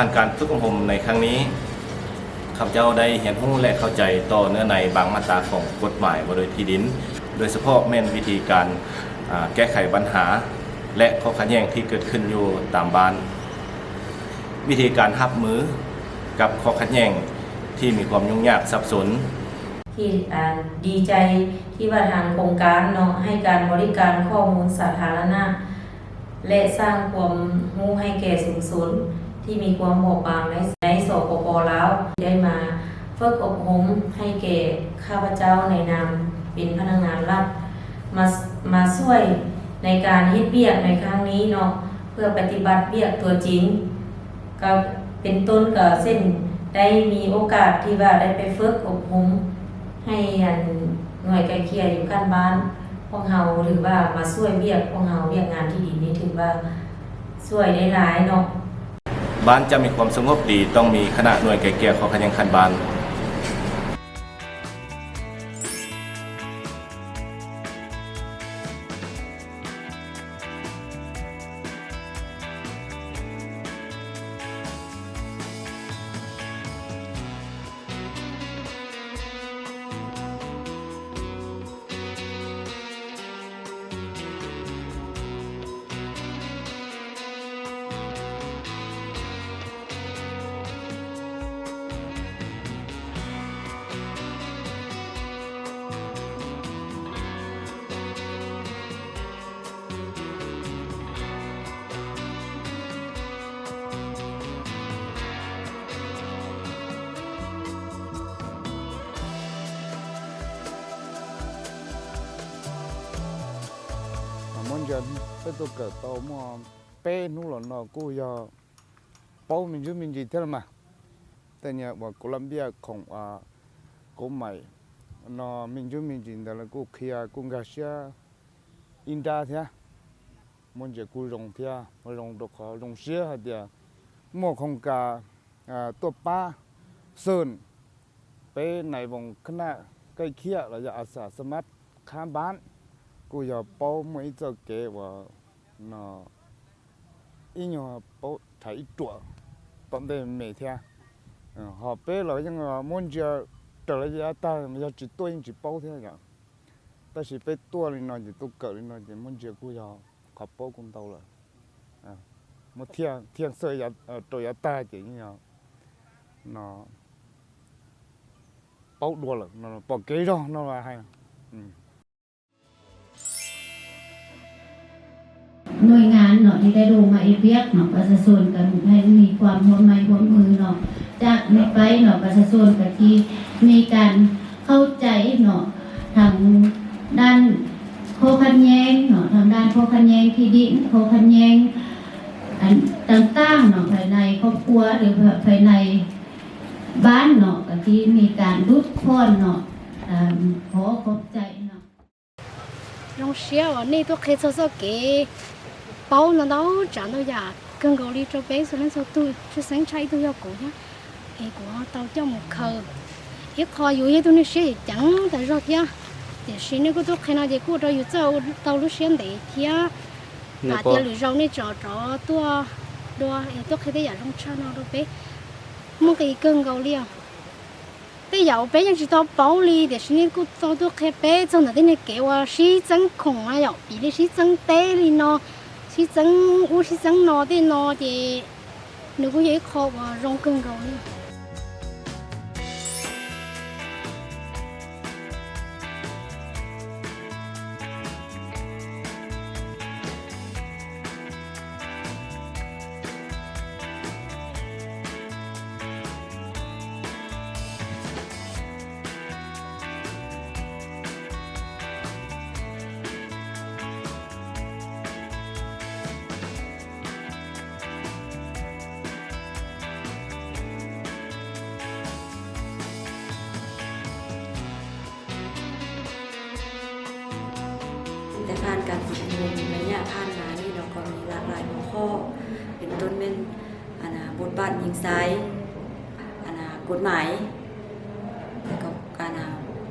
ຜ່ານການຝຶກອົບຮົມໃນຄັ້ງນີ້, ຂ້າພະເຈົ້າໄດ້ຮຽນຮູ້ ແລະ ເຂົ້າໃຈຕໍ່ເນື້ອໃນບາງມາດຕາຂອງກົດໝາຍວ່າດ້ວຍທີ່ດິນ, ໂດຍສະເພາະແມ່ນວິທີການ, ອາ, ແກ້ໄຂບັນຫາ ແລະ ຂໍ້ຂັດແຍ່ງທີ່ເກີດຂຶ້ນຢູ່ຕາມບ້ານ, ວິທີການຮັບມືກັບຂໍ້ຂັດແຍ່ງທີ່ມີຄວາມຫຍຸ້ງຍາກສັບສົນ. ທີ່, ອາ, ດີໃຈທີ່ວ່າທາງໂຄງການເນາະ ໃຫ້ການບໍລິການຂໍ້ມູນສາທາລະນະ ແລະ ສ້າງຄວາມຮູ້ໃຫ້ແກ່ຊຸມຊົນທີ່ມີຄວາມບອບບາງໃນ, ໃນ ສປປ ລາວ ໄດ້ມາຝຶກອົບຮົມໃຫ້ແກ່ຂ້າພະເຈົ້າໃນນາມເປັນພະນັກງານລັດ ມາ, ມາຊ່ວຍໃນການເຮັດວຽກໃນຄັ້ງນີ້ເນາະ ເພື່ອປະຕິບັດວຽກຕົວຈິງ ກໍເປັນຕົ້ນ ກໍເຊັ່ນ ໄດ້ມີໂອກາດທີ່ວ່າໄດ້ໄປຝຶກອົບຮົມໃຫ້ອັນໜ່ວຍໄກ່ເກ່ຍຢູ່ຂັ້ນບ້ານ ພວກເຮົາ ຫຼືວ່າມາຊ່ວຍວຽກພວກເຮົາ ວຽກງານທີ່ດິນນີ້ ຖືວ່າຊ່ວຍໄດ້ຫຼາຍເນາະ. ບ້ານຈະມີຄວາມສະຫງົບດີ ຕ້ອງມີຄະນະໜ່ວຍໄກ່ເກ່ຍຂໍ້ຂັດແຍ່ງຂັ້ນບ້ານ. ອາ ມ່ວນເຈີນ ເປັນໂຕເກີດໂຕມາເປັນໜູຫຼອນນອ ກູຢອ ເປົາມິນຈູມິນຈີເທລະມາ ແຕ່ເນຍວ່າໂກລັມເບຍຂອງ ອາ ກົດໝາຍນອ ມິນຈູມິນຈີ ແຕ່ລະກູເຄຍ ກູກາເຊຍ ອິນດາເທຍ ມ່ວນເຈີ ກູລົງເທຍ ລົງໂຕຂໍລົງເຊຍເທຍ ໝວກຂອງກາ ອາ ຕົວປ້າເຊີນ ເປັນນາຍວົງຄະນະໄກ່ເກ່ຍ ລະຢະອາສາສະໝັກຂ້າມບ້ານ ກູຢອ ເປົາ ມວຍ ເຈົ້າເກ ວ່າ ນະ ອີ່ຫຍັງ ໂປະ ໄຖ ອີ່ຕົວ ປອມເດເມເທຍ ເອີ ຫອເປ ລະຍັງ ມ່ວນເຈີ ເຕີລະຍະຕາ ຍາຈິຕົວ ຍັງຈິເປົາເທຍ ກະ ຕາຊິເປັນຕົວລີນອ ຈິຕົວເກີດລີນອ ຈິມ່ວນເຈີກູຢອ ຂອບໂປ້ກຸນເຕົາເລີຍ ອາ ມາທຽງ ທຽງເຊີຍ ເອີ ໂຕຢາຕາ ຈິ ນະ ເປົາດວນເລີຍ ນະ ປອກເກຍດອ ນະ ວ່າໃຫ້ ອືມ. ໜ່ວຍງານເນາະ ທີ່ໄດ້ລົງມາເຮັດວຽກເນາະ ປະຊາຊົນກໍໃຫ້ມີຄວາມຮ່ວມໄມ້ຮ່ວມມືເນາະ ຈາກນີ້ໄປເນາະ ປະຊາຊົນກໍທີ່ມີການເຂົ້າໃຈເນາະ ທາງດ້ານຂໍ້ຂັດແຍ່ງເນາະ ທາງດ້ານຂໍ້ຂັດແຍ່ງທີ່ດິນ ຂໍ້ຂັດແຍ່ງອັນຕ່າງໆເນາະ ພາຍໃນຄອບຄົວ ຫຼື ພາຍໃນບ້ານເນາະ ກໍທີ່ມີການຫຼຸດຜ່ອນເນາະ ເອີ ຂໍຂອບໃຈເນາະ. ລົງເຊຍ ເອົາ ເນ ຕົວເຄ ເຊົາ ເຊົາເກ ເປົາ ນະ ເຕົາ ຈານ ເຕົາ ຢາກ ເກີງເກົາຫຼີ ໂຈເປັງ ໂຊເລັນ ໂຊຕູ ຊືເຊັງ ໄຊ ຕູ ຢໍ ໂກ ຍະ ເອ ໂກ ເຕົາ ເຈົ້າ ໝູ່ ເຄີ ເອ ຂໍ ຢູ ເຮ ຕູ ເນ ເຊຍ ຈັ່ງ ຕາ ໂຈ ເທຍ ເຕ ຊີ ເນ ກູ ຕົວເຄ ນະ ເຈ ກູ ໂຕ ຢູ ເຈົ້າ ເຕົາ ລູ ເຊຍ ເດ ເທຍ ນະ ຕາ ໂກ ເທຍ ຫຼື ເຈົ້າ ເນ ຈອ ຈອ ຕົວ ດວ ເອ ຕົວເຄ ເຕ ຢາກ ລົງ ຊາ ນອ ໂຕ ເປ ໝູ່ ເກ ເກີງເກົາຫຼີ ເຕ ຢາວ ເປັນ ຍັງ ຊິ ຕໍ່ ເປົາ ລີ ເດ ຊິ ນີ້ ກູ ຕໍ່ ຕົວ ເຄ ເປ ເຈົ້າ ນະ ເຕ ເນ ເກ ວ່າ ຊິ ເຈັງ ຂົງ ນະ ຢາວ ປີ ນີ້ ຊິ ເຈັງ ເຕ ລີ ນອ ຊິ ເຈັງ ອູ ຊິ ເຈັງ ນອ ເຕ ນອ ເຈ ໜູ ກູ ເຢ ຂໍ ວ່າ ລົງ ເກີງ ເກົາ ນີ້. ແຕ່ຜ່ານການຝຶກອົບຮົມໄລຍະຜ່ານມານີ້ເນາະ ກໍມີຫຼາກຫຼາຍຫົວຂໍ້ ເປັນຕົ້ນແມ່ນ ອັນນ່າ ບົດບາດຍິງຊາຍ ອັນນ່າ ກົດໝາຍ ແລ້ວກໍ ອັນນ່າ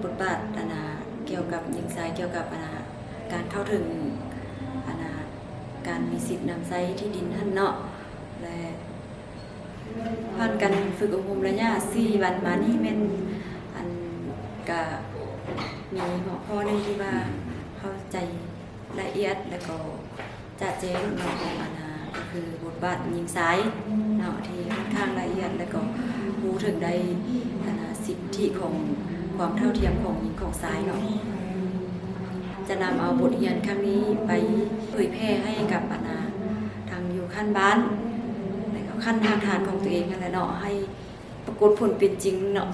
ບົດບາດ ອັນນ່າ ກ່ຽວກັບຍິງຊາຍ ກ່ຽວກັບ ອັນນ່າ ການເຂົ້າເຖິງ ອັນນ່າ ການມີສິດນຳໃຊ້ທີ່ດິນຫັ້ນເນາະ ແລະ ຜ່ານການຝຶກອົບຮົມໄລຍະສີ່ວັນມານີ້ແມ່ນ ອັນ ກະມີຫົວຂໍ້ໜຶ່ງທີ່ວ່າເຂົ້າໃຈລະອຽດ ແລ້ວກໍຈະແຈ້ງເນາະ ຂອງ ອັນນາ ກໍຄືບົດບາດຍິງຊາຍເນາະ ທີ່ຂ້ອນຂ້າງລະອຽດ ແລ້ວກໍຮູ້ເຖິງໄດ້ ອັນນາ ສິດທິຂອງຄວາມເທົ່າທຽມຂອງຍິງຂອງຊາຍເນາະ. ຈະນຳເອົາບົດຮຽນຄັ້ງນີ້ໄປເຜີຍແຜ່ໃຫ້ກັບ ອັນນາ ທາງຢູ່ຂັ້ນບ້ານ ແລະ ກໍຂັ້ນຮາກຖານຂອງຕົວເອງຫັ້ນແຫຼະເນາະ ໃຫ້ປາກົດຜົນເປັນຈິງເນາະ.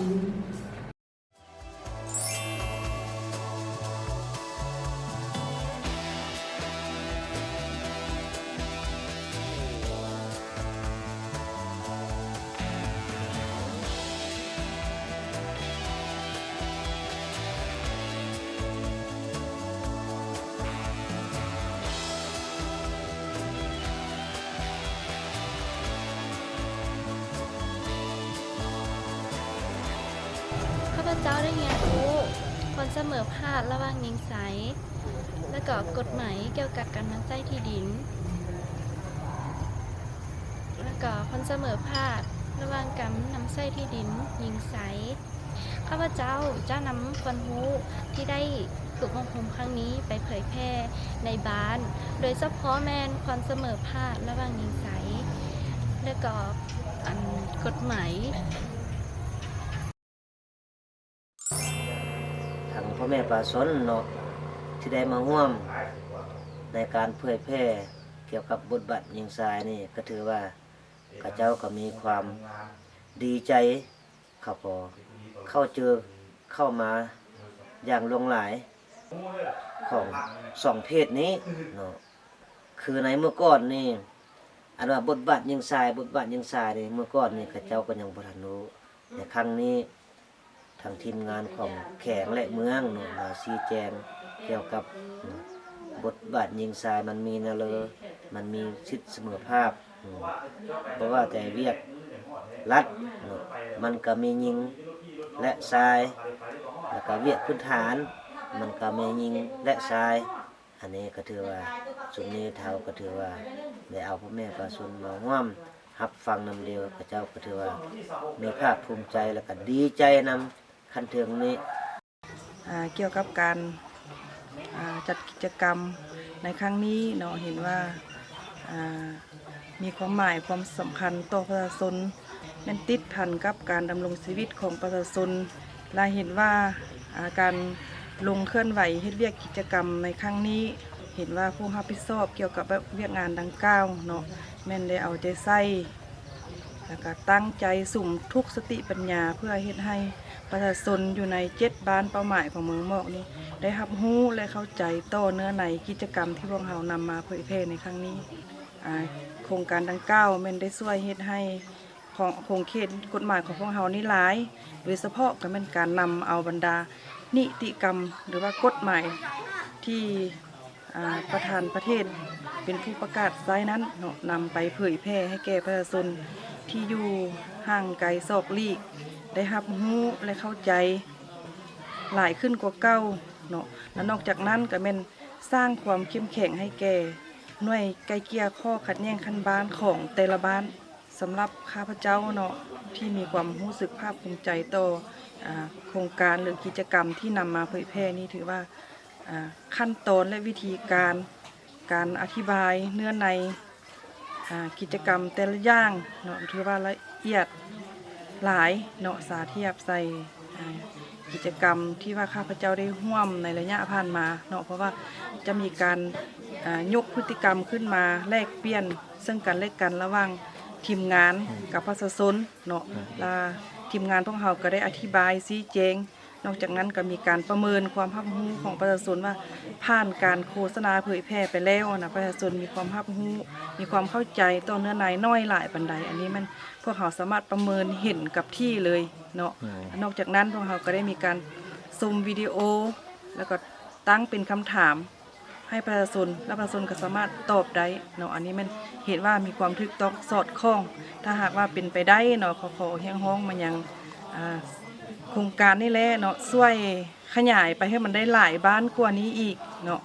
ຂ້າພະເຈົ້າໄດ້ຮຽນຮູ້ຄວາມສະເໝີພາບລະຫວ່າງຍິງຊາຍ ແລະ ກໍກົດໝາຍກ່ຽວກັບການນຳໃຊ້ທີ່ດິນ ແລະ ກໍຄວາມສະເໝີພາບລະຫວ່າງການນຳໃຊ້ທີ່ດິນຍິງຊາຍ. ຂ້າພະເຈົ້າຈະນຳຄວາມຮູ້ທີ່ໄດ້ຝຶກອົບຮົມຄັ້ງນີ້ໄປເຜີຍແຜ່ໃນບ້ານ, ໂດຍສະເພາະແມ່ນຄວາມສະເໝີພາບລະຫວ່າງຍິງຊາຍ ແລະ ກໍ ອັນ ກົດໝາຍ. ທັງພໍ່ແມ່ປະຊາຊົນເນາະ ທີ່ໄດ້ມາຮ່ວມໃນການເຜີຍແຜ່ກ່ຽວກັບບົດບາດຍິງຊາຍນີ້ ກໍຖືວ່າເຂົາເຈົ້າກໍມີຄວາມດີໃຈ ເຂົາກໍເຂົ້າເຈີເຂົ້າມາຢ່າງຫຼວງຫຼາຍຂອງສອງເພດນີ້ເນາະ. ຄືໃນເມື່ອກ່ອນນີ້ ອັນວ່າບົດບາດຍິງຊາຍ ບົດບາດຍິງຊາຍນີ້ ເມື່ອກ່ອນນີ້ເຂົາເຈົ້າກໍຍັງບໍ່ທັນຮູ້. ໃນຄັ້ງນີ້ ທາງທີມງານຂອງແຂວງ ແລະ ເມືອງເນາະ ມາຊີ້ແຈງກ່ຽວກັບບົດບາດຍິງຊາຍ ມັນມີແນວເລີ ມັນມີສິດສະເໝີພາບ. ອືມ ບໍ່ວ່າແຕ່ວຽກລັດເນາະ ມັນກໍມີຍິງ ແລະ ຊາຍ ແລ້ວກໍວຽກພື້ນຖານ ມັນກໍມີຍິງ ແລະ ຊາຍ. ອັນນີ້ກໍຖືວ່າ ຊຸມນີ້ເຮົາກໍຖືວ່າໄດ້ເອົາພໍ່ແມ່ປະຊາຊົນມາຮ່ວມຮັບຟັງນຳດຽວ ເຂົາເຈົ້າກໍຖືວ່າມີພາກພູມໃຈ ແລ້ວກໍດີໃຈນຳຂັ້ນເທິງນີ້. ອ່າ ກ່ຽວກັບການ ອ່າ ຈັດກິດຈະກຳໃນຄັ້ງນີ້ເນາະ ເຫັນວ່າ ອ່າ ມີຄວາມໝາຍຄວາມສຳຄັນຕໍ່ປະຊາຊົນ ແມ່ນຕິດພັນກັບການດຳລົງຊີວິດຂອງປະຊາຊົນ ແລະ ເຫັນວ່າ ອ່າ ການລົງເຄື່ອນໄຫວເຮັດວຽກກິດຈະກຳໃນຄັ້ງນີ້ ເຫັນວ່າຜູ້ຮັບຜິດຊອບກ່ຽວກັບວຽກງານດັ່ງກ່າວເນາະ ແມ່ນໄດ້ເອົາໃຈໃສ່ ແລ້ວກໍຕັ້ງໃຈສຸມທຸກສະຕິປັນຍາ ເພື່ອເຮັດໃຫ້ປະຊາຊົນຢູ່ໃນເຈັດບ້ານເປົ້າໝາຍຂອງເມືອງໝອກນີ້ ໄດ້ຮັບຮູ້ ແລະ ເຂົ້າໃຈຕໍ່ເນື້ອໃນກິດຈະກຳທີ່ພວກເຮົານຳມາເຜີຍແຜ່ໃນຄັ້ງນີ້. ອ່າ ໂຄງການດັ່ງກ່າວແມ່ນໄດ້ຊ່ວຍເຮັດໃຫ້ຂອງ ຂົງເຂດກົດໝາຍຂອງພວກເຮົານີ້ຫຼາຍ, ໂດຍສະເພາະກໍແມ່ນການນຳເອົາບັນດານິຕິກຳ ຫຼືວ່າກົດໝາຍທີ່ ອ່າ ປະທານປະເທດເປັນຜູ້ປະກາດໃຊ້ນັ້ນເນາະ ນຳໄປເຜີຍແຜ່ໃຫ້ແກ່ປະຊາຊົນທີ່ຢູ່ຫ່າງໄກສອກຫຼີກ ໄດ້ຮັບຮູ້ ແລະ ເຂົ້າໃຈຫຼາຍຂຶ້ນກວ່າເກົ່າເນາະ. ແລະ ນອກຈາກນັ້ນກໍແມ່ນສ້າງຄວາມເຂັ້ມແຂງໃຫ້ແກ່ໜ່ວຍໄກ່ເກ່ຍຂໍ້ຂັດແຍ່ງຂັ້ນບ້ານຂອງແຕ່ລະບ້ານ. ສຳລັບຂ້າພະເຈົ້າເນາະ ທີ່ມີຄວາມຮູ້ສຶກພາກພູມໃຈຕໍ່ ອາ ໂຄງການ ຫຼື ກິດຈະກຳທີ່ນຳມາເຜີຍແຜ່ນີ້ ຖືວ່າ ອາ ຂັ້ນຕອນ ແລະ ວິທີການ ການອະທິບາຍເນື້ອໃນ ອາ ກິດຈະກຳແຕ່ລະຢ່າງເນາະ ຖືວ່າລະອຽດຫຼາຍເນາະ ສາທຽບໃສ່ ອາ ກິດຈະກຳທີ່ວ່າຂ້າພະເຈົ້າໄດ້ຮ່ວມໃນໄລຍະຜ່ານມາເນາະ ເພາະວ່າຈະມີການ ອາ ຍົກພຶດຕິກຳຂຶ້ນມາແລກປ່ຽນເຊິ່ງກັນແລະກັນ ລະຫວ່າງທີມງານ ອືມ ກັບປະຊາຊົນເນາະ ອືມ ລະທີມງານພວກເຮົາກໍໄດ້ອະທິບາຍຊີ້ແຈງ. ນອກຈາກນັ້ນກໍມີການປະເມີນຄວາມຮັບຮູ້ຂອງປະຊາຊົນວ່າ ຜ່ານການໂຄສະນາເຜີຍແຜ່ໄປແລ້ວນະ ປະຊາຊົນມີຄວາມຮັບຮູ້ ມີຄວາມເຂົ້າໃຈຕໍ່ເນື້ອໃນໜ້ອຍຫຼາຍປານໃດ. ອັນນີ້ແມ່ນພວກເຮົາສາມາດປະເມີນເຫັນກັບທີ່ເລີຍເນາະ. ອືມ ນອກຈາກນັ້ນພວກເຮົາກໍໄດ້ມີການຊົມວິດີໂອ ແລ້ວກໍຕັ້ງເປັນຄຳຖາມ ໃຫ້ປະຊາຊົນ ແລະ ປະຊາຊົນກໍສາມາດຕອບໄດ້ເນາະ. ອັນນີ້ແມ່ນເຫັນວ່າມີຄວາມຖືກຕ້ອງສອດຄ່ອງ. ຖ້າຫາກວ່າເປັນໄປໄດ້ເນາະ ຂໍ ຂໍຮຽກຮ້ອງມາຍັງ ອາ ໂຄງການນີ້ແຫຼະເນາະ ຊ່ວຍຂະຫຍາຍໄປໃຫ້ມັນໄດ້ຫຼາຍບ້ານກວ່ານີ້ອີກເນາະ.